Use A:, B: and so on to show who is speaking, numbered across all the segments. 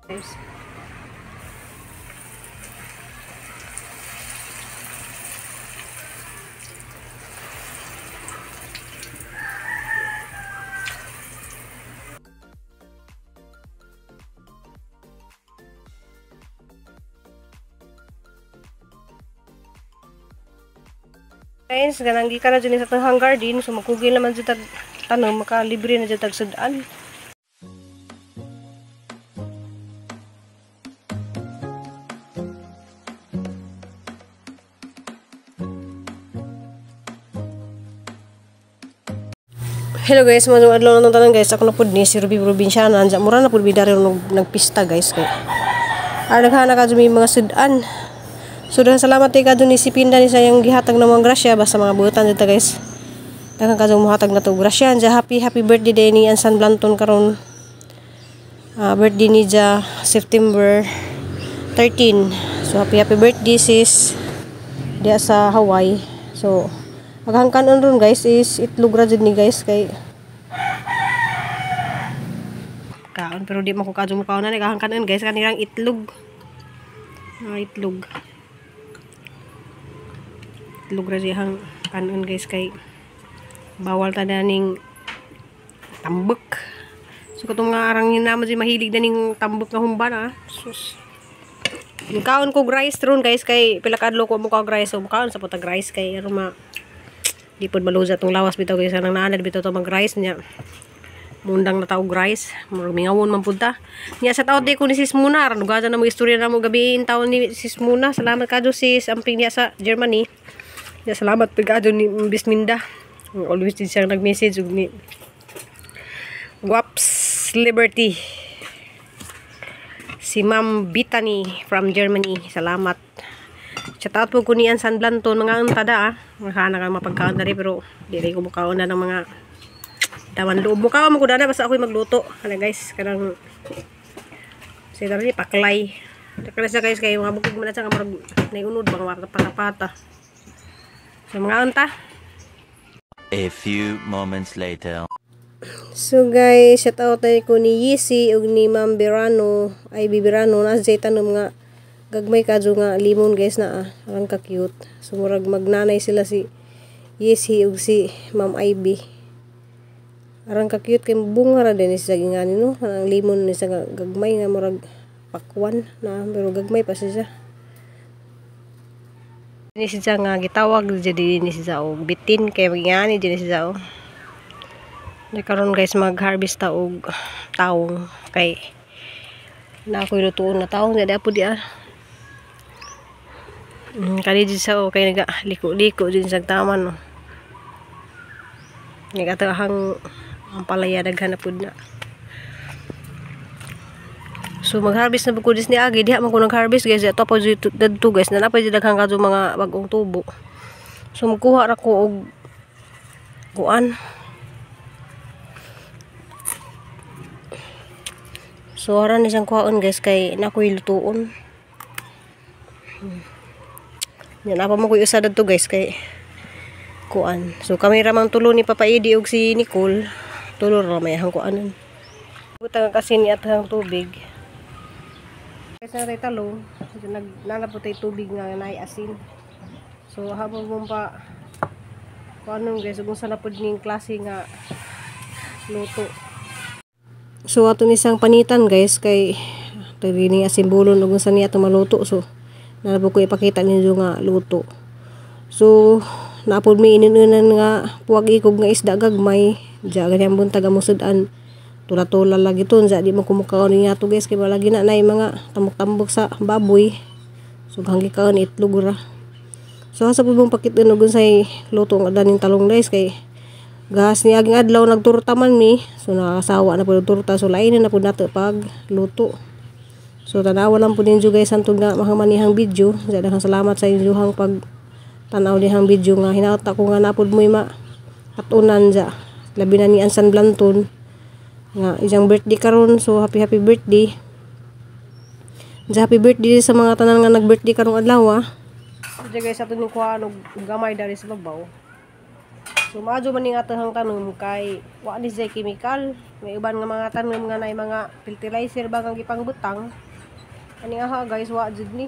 A: Guys. Guys, ganang gikan na dyan sa tanghang garden, so magkugil naman dyan tag tanom, makalibre na dyan tag sudan. Hello guys, mga adlaw na tanan guys. Ako na pud ni si Ruby Provinciana. Andiyan mura na pud bidari nagpista guys kay. Naghanak ka may mga sudan. So daghang salamat kay kadto ni si Pinda ni sayang gihatag ng mga grasya basta mga buutan dito guys. Daghang kadto mohatag na to grasya. Andiyan happy happy birthday day ni Ansan Blanton karon. Birthday ni ja September 13. So happy happy birthday sis diya sa Hawaii. So aghang kanon ron guys is itlog ra jud ni guys kay kaon pero di man ko kadto mo kaon na aghang kanon guys kanirang itlog. Itlog. Itlog ra dihang kanon guys kay bawal ta na ning tambok. So katong nga arang naman si mahilig na ning tambok nga humba na. Sus. Kaon ko rice ron guys kay pila ka adlaw ko mo kaog rice, so kaon sa putag rice kay aron ma di pod malusa tong lawas bitaw guys nang naanad bitaw to mag rice niya. Mundang na taog rice, murag mingawon man pud ta. Nya sa taod di ko ni Sis Muna, aron dugajan na mo istorya na mo gabi in taon ni Sis Muna. Salamat kadyo sis, amping niya sa Germany. Ya, salamat pud kadyo ni Bisminda. Always din siyang nag-message ug ni Guaps Liberty. Si Ma'am Bitani from Germany. Salamat. Shout out po ko ni Ansan Blanton, mga untada ah. Makana ka mapagkaon dali pero dili ko mukaon na ng mga daman loob. Mukaon mo ko dana basta ako'y magluto. Ano guys, kanang sila rin paklay. Takala siya guys kay mga bukid man na siya nga murag naiunod bang mga patapata. So mga unta.
B: A few moments later.
A: So guys, shout out tayo ko ni Yeezy ug ni Ma'am Berano, ay Biberano na sa tanom nga gagmay kadyo nga limon guys na ah, arang ka cute. So murag magnanay sila si Yeezy ug si Ma'am Ivy. Arang ka cute kay bunga ra din siya gingani no, ang limon ni sa gagmay nga murag pakwan na pero gagmay pa siya. Ni siya nga gitawag jadi ni siya og bitin kay magingani din siya oh. Nakaroon guys mag-harvest ta og taong kay na ako'y lutuon na taong di apo di ah. Kani din siya oh, kay naga liko-liko din sa taman oh. Nagatahang ang palaya daghan na pud na. So mag-harvest na ko dis ni agi diha man ko nag-harvest guys ato pa didto guys na napay daghan kadto mga bagong tubo. So magkuha ra ko og kuan. So aran ni siyang kuhaon guys kay nakoy lutuon. Yan apa mo koy usa dadto guys kay kuan. So kami ra mang tulo ni Papa Edi og si Nicole. Tulo ra may hang kuanon. Butang kasi ni at hang tubig. Guys na tay talong, nagnana po tay tubig nga naay asin. So habang mo pa kuanon guys ug unsa na pud ning klase nga luto. So ato ni siyang panitan guys kay tagi ni asin bulon ug unsa niya ato maluto. So naa po ko ipakita ninyo nga luto. So naapod mi ininunan nga puwag ikog nga isda gagmay diya ganyan buntag among sud-an tula-tula lagi to diya di man kumukaon niya to guys kay balagi na nay mga tambok-tambok sa baboy. So hanggi kaon itlog ra. So asa pud mong pakit-on og unsay luto nga daning talong guys kay gas ni aging adlaw nagturta man mi. So nakakasawa na pud turta so lain na pud nato pag luto. So tanawa lang pud ninyo guys hantod nga mahamanihang video. Daghang salamat sa inyohang pag tanaw dihang video nga hinauta ko nga napud moy ma atunan ja. Labi na ni Ansan Blanton nga iyang birthday karon, so happy happy birthday. Ja happy birthday sa mga tanan nga nag-birthday karong adlaw ah. So guys ato ning kuhaan og gamay diri sa babaw. So maadyo man ning atong tanom kay wa ni siya chemical. May uban nga mga tanom nga nay mga fertilizer ba nga gipangbutang. Ani aha guys, wa jud ni.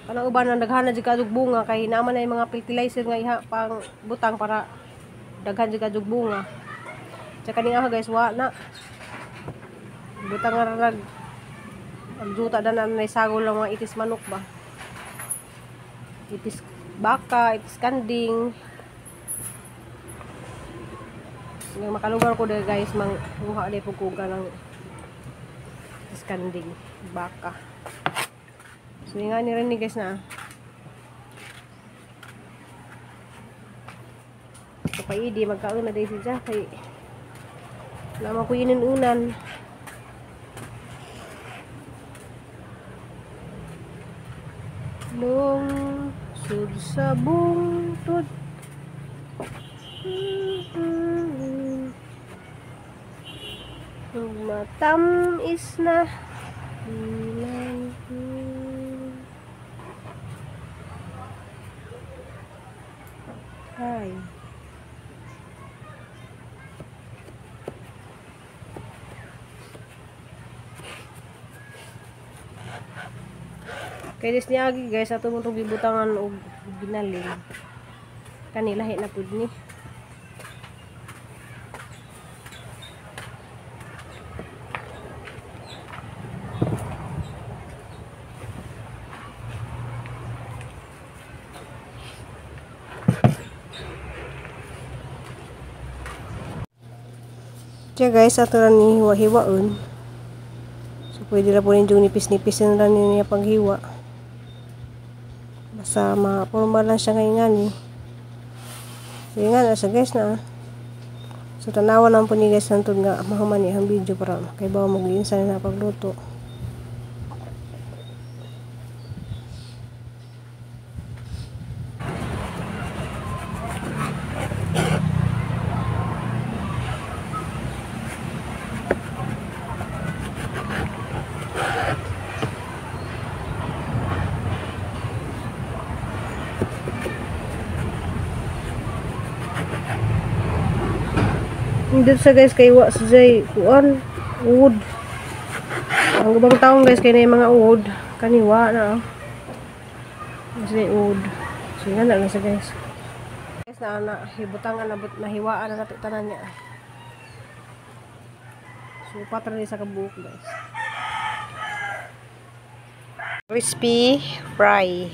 A: Kanang uban na daghan na jud kadug bunga kay naman nay mga fertilizer nga iha pang butang para daghan jud kadug bunga. Tsaka ni aha guys, wa na. Butang nga rag agjuta na nay sagol lang mga itis manok ba. Itis baka, itis kanding. Nga makalugar ko dahil guys, manguha dahil pagkuga ng itis kanding, baka. So yung nga ni rin ni guys na. So paidi, magkaon na dahil siya kay naman ko inununan. Lungsod sa bungtod. Matamis na bilang. Ay. Kay dis niagi guys, ato mong gibutangan og ginaling. Kani lahi na pud ni. Kaya guys, ato ra ni hiwa-hiwaon. So pwede ra po ninyong nipis-nipisin ra niya paghiwa. Basta mapurma lang siya ngayon nga ni. So yun nga na siya guys na. So tanawa lang po ni guys hantod nga mahuman ni ang video para kay bawa mag-iinsa na pagluto. Dito sa guys kay wa sa jay kuan uod. Ang ubang taong guys kay na mga uod kaniwa na. Kasi uod. So nga na lang sa guys. Guys na na hibutangan na nahiwaan na nato tanan niya. So patra ni sa kabuok guys. Crispy fry.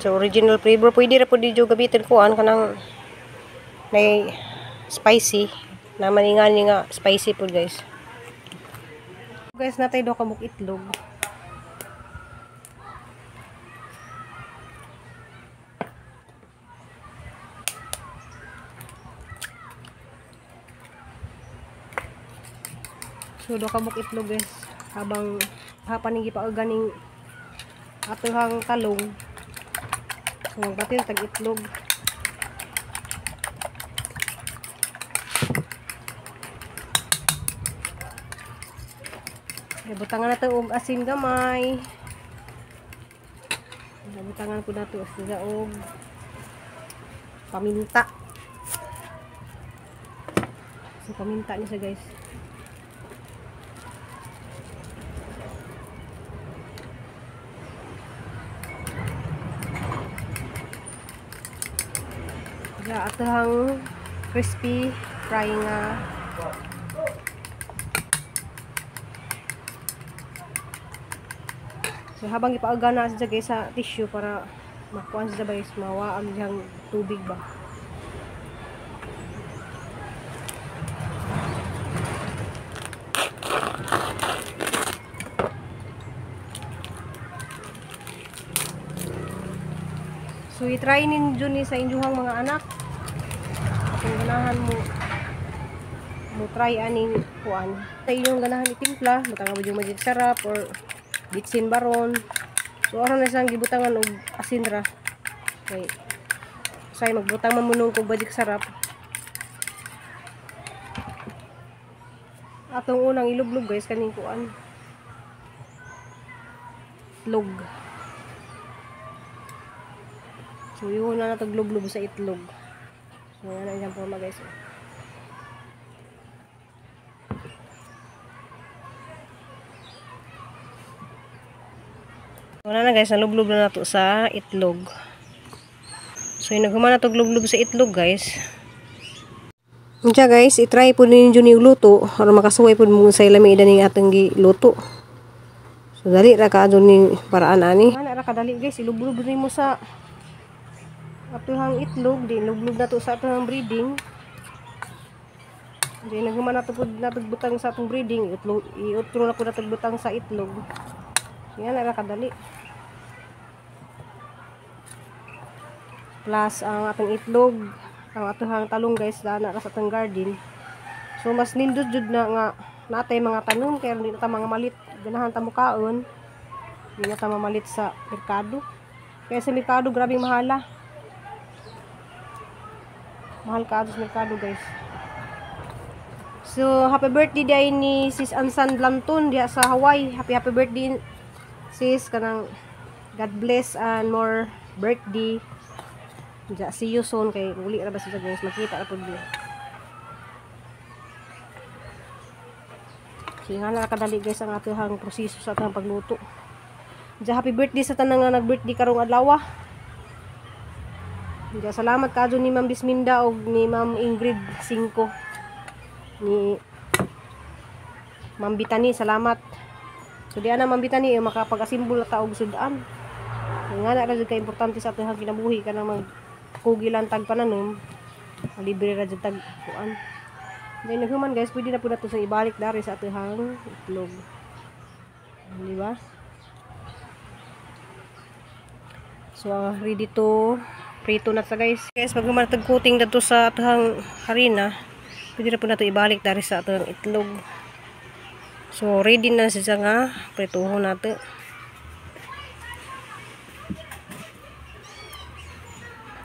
A: So original flavor pwede ra pud didyo gamitin kuan kanang nay spicy. Naman nga ni nga spicy po guys. Guys natay do kamuk itlog. So do kamuk itlog guys habang hapaning gipauganing atohang talong. So magbatil tag itlog. Butangan nato og asin gamay. Butangan po nato sila og paminta. So paminta ni siya guys. Ya atong crispy fry nga. So habang ipaaga na siya guys sa tissue para makuha siya guys, mawa ang diyang tubig ba. So i-try ninyo ni sa inyong mga anak. Kung ganahan mo mo try aning kuan. Sa inyong ganahan itimpla, butang mo yung magic sarap or bitsin baron. So aron na siyang gibutangan og asin ra. Kay say magbutang man mo og magic sarap. Atong unang ilublog guys kaning kuan. Itlog. So yun na nataglublub sa itlog. So yan ang isang forma guys. Wala na guys, nalublob na nato sa itlog. So yung naghuman na lublub sa itlog guys. Unsa guys, i-try po ninyo ni luto aron makasuway po mo sa lami ning atong giluto. So dali ra ka adto ning paraan ani. Ana ra kadali guys, ilublob nimo sa atuhang itlog, di lublob na to sa atuhang breeding. Di naghuman na to pud natug butang sa atong breeding, iutro na pud natug butang sa itlog. So yan ra kadali. Plus ang atong itlog, ang atuhang talong guys, dana ra sa atong garden. So mas nindot jud na nga natay mga tanom kay di na ta mga malit, ganahan ta mukaon. Di na ta mamalit sa merkado. Kaya sa merkado grabing mahala. Mahal ka sa merkado guys. So happy birthday day ni Sis Ansan Blanton diha sa Hawaii. Happy happy birthday sis, kanang God bless and more birthday. Ja, see you soon kay uli ra ba siya guys, makita ra pud niya. So nga na kadali guys ang atuhang proseso sa atong pagluto. Ja, happy birthday sa tanan nga nag-birthday karong adlaw. Ja, salamat kaadto ni Ma'am Bisminda og ni Ma'am Ingrid Cinco, ni Ma'am Bitani, salamat. So di ana Ma'am Bitani makapag-asimbol ta og sudan. Nga na ra jud ka importante sa atong kinabuhi kanang mag kugilan tag pananom, libre ra jud tag kuan. Then naghuman guys, pwede na pud nato sa ibalik dari sa atuhang itlog. Di ba? So ready to prito na sa guys. Guys, pag human tag coating dadto sa atuhang harina, pwede na pud nato ibalik dari sa atuhang itlog. So ready na siya nga prituhon nato.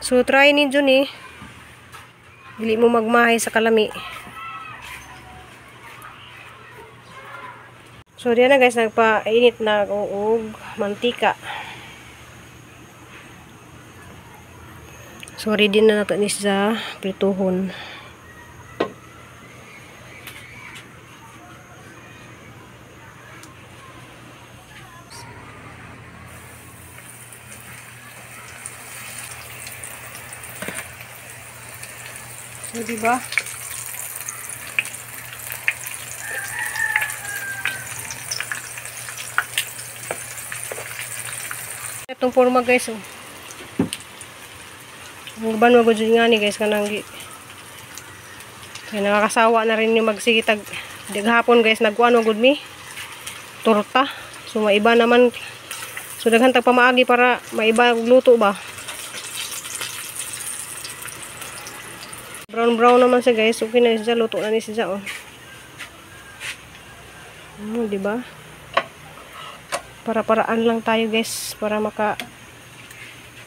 A: So try ninyo ni. Dili mo magmahay sa kalami. So diyan na guys, nagpainit na og mantika. So ready na nato ni sa prituhon. So, diba? Itong forma guys, oh. Ang uban magud nga ni guys kanang kaya nakakasawa na rin yung magsigitag hapon guys, nagkuan magud mi torta. So maiba naman. So daghan tag pamaagi para maiba og luto ba. Brown brown naman siya guys. Okay na siya, luto na ni siya oh. Oh, di ba? Para-paraan lang tayo guys para maka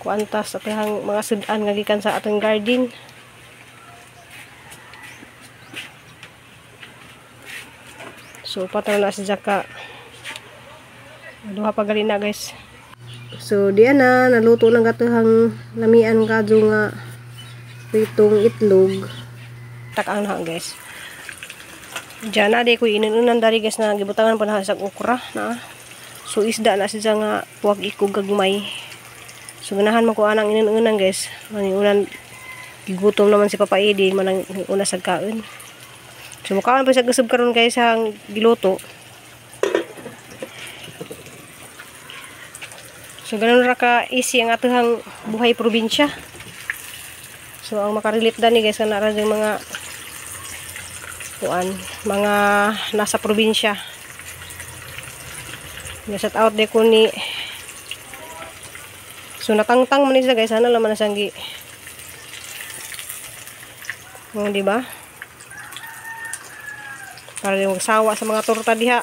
A: kuantas at ang mga sudan nga gikan sa atong garden. So patro na siya ka. Duha pa gali na guys. So diyan na naluto na gatuhang lamian kadto nga pritong itlog. Takang na guys. Diyan na di ko inunan dari guys na gibutangan pa na sa okra na. So isda na siya nga puwag ikog gagmay. So ganahan man ko anang inunan guys. Maniunan gigutom naman si Papa Edi manang una sa kaon. So mukaon pa sa gusub karon guys ang giluto. So ganun ra ka easy ang atuhang buhay probinsya. So ang makarelate dani guys kana ra yung mga kuan, mga nasa probinsya. Shout out de ko ni. So natangtang man siya guys, ana laman na siyang gi. Oh, di ba? Para di magsawa sa mga torta diha.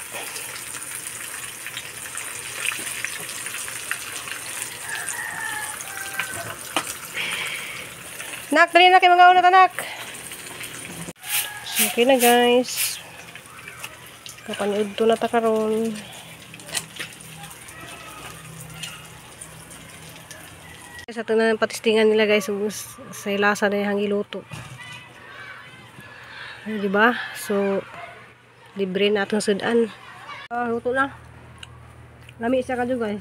A: Nak, dali na kay mga una tanak. So, okay na guys. Kapaniud to na ta karon. Guys, ato na patistingan nila guys sa lasa na yung giluto. Ay, di ba? So libre na atong sudan. Luto na. Lami siya kadyo guys.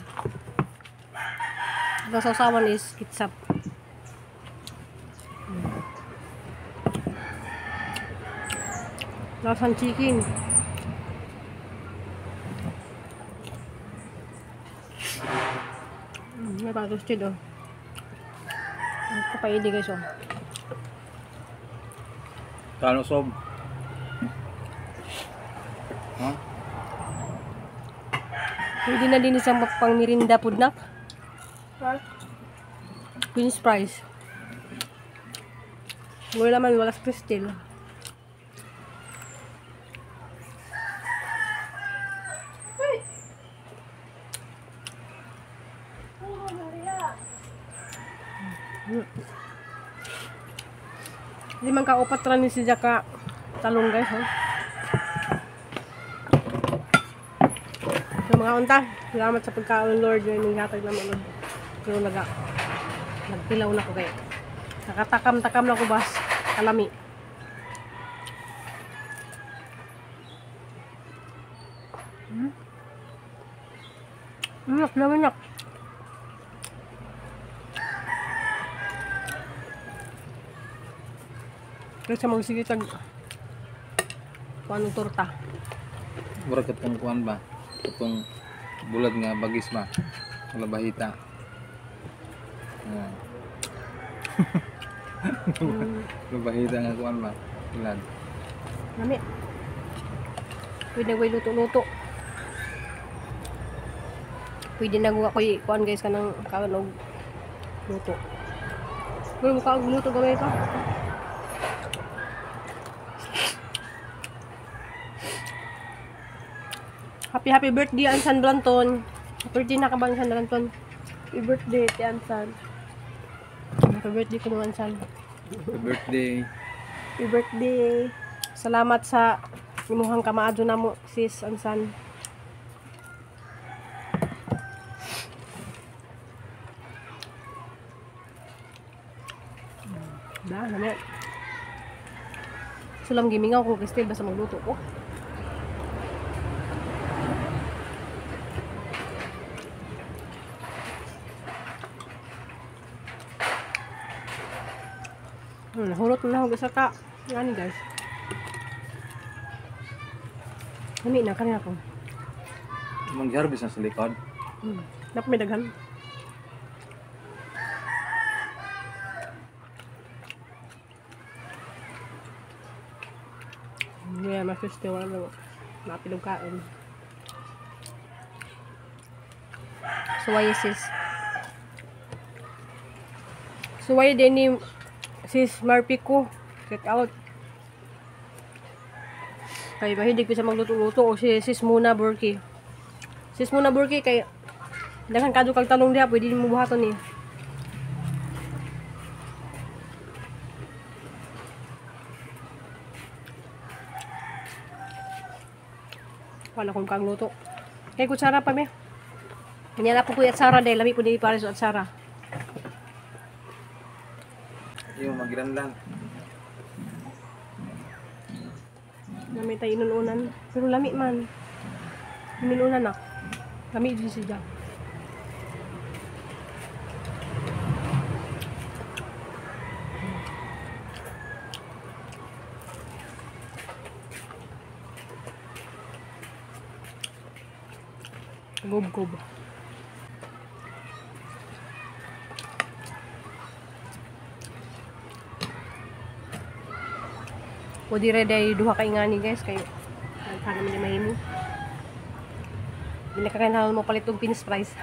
A: Ang sausawan is ketchup. Lasang chicken. May pa-toasted oh. Kapaidi guys oh.
C: Kano sob? Huh?
A: Pwede na din isang pang mirinda pudnak. Queen's price. Wala man, wala sa Crystal. Limang ka-upat ra ni si Jaka talong guys, huh? So mga unta, salamat sa pagkaon Lord yung hatag na Lord. Pero nagpilaw na ko kay. Nakatakam-takam na ko bas, kalami. Lami nak. Kaysa magsigitag kuan torta.
C: Murag katong kuan ba? Katong bulag nga bagis ba? Wala bahita. Wala bahita nga kuan ba? Bulag.
A: Lami. Pwede na luto-luto. Pwede na guwa koy kuan guys kanang kanog luto. Pero mukha og luto gamay pa. Happy happy birthday Ansan Blanton. Happy birthday na ka ba Ansan Blanton?
D: Happy birthday Ate Ansan.
A: Happy birthday ko Ansan.
C: Happy birthday.
D: Happy birthday.
A: Salamat sa imuhang kamaadyo namo sis Ansan. Da, lami. Sulam gimingaw ko Cristel basta magluto ko. Nahurot na ako sa ka. Yan guys. Lami na kanina ko.
C: Mag-harvest na sa likod.
A: Nap may daghan. Yeah, my sister wala na napilog kaon. Suway sis. Suway din ni sis Marpico. Check out. Kay mahilig ko sa magluto-luto o si sis Muna Burki. Sis Muna Burki kay daghan kadto kag tanong diha pwede nimo buhaton ni. Wala kong kang luto. Kay kutsara pa me. Kanya na po kuya atsara dahil lami po ni pares atsara.
C: Yung magilanlan.
A: Lami tayo inununan. Pero lami man. Inununan na. Lami din siya. Gob-gob. Pwede rin dahil duha ka ingani guys kayo. Para naman mahimo. Hindi ka kailangan mo palit og finish price.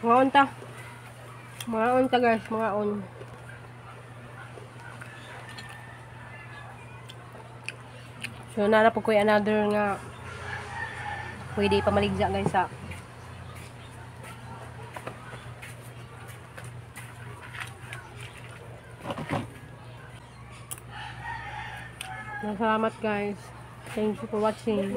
A: Mga on ta. Mga on ta guys, mga on. So nana po ko another nga pwede pamaligya guys sa Salamat, guys. Thank you for watching.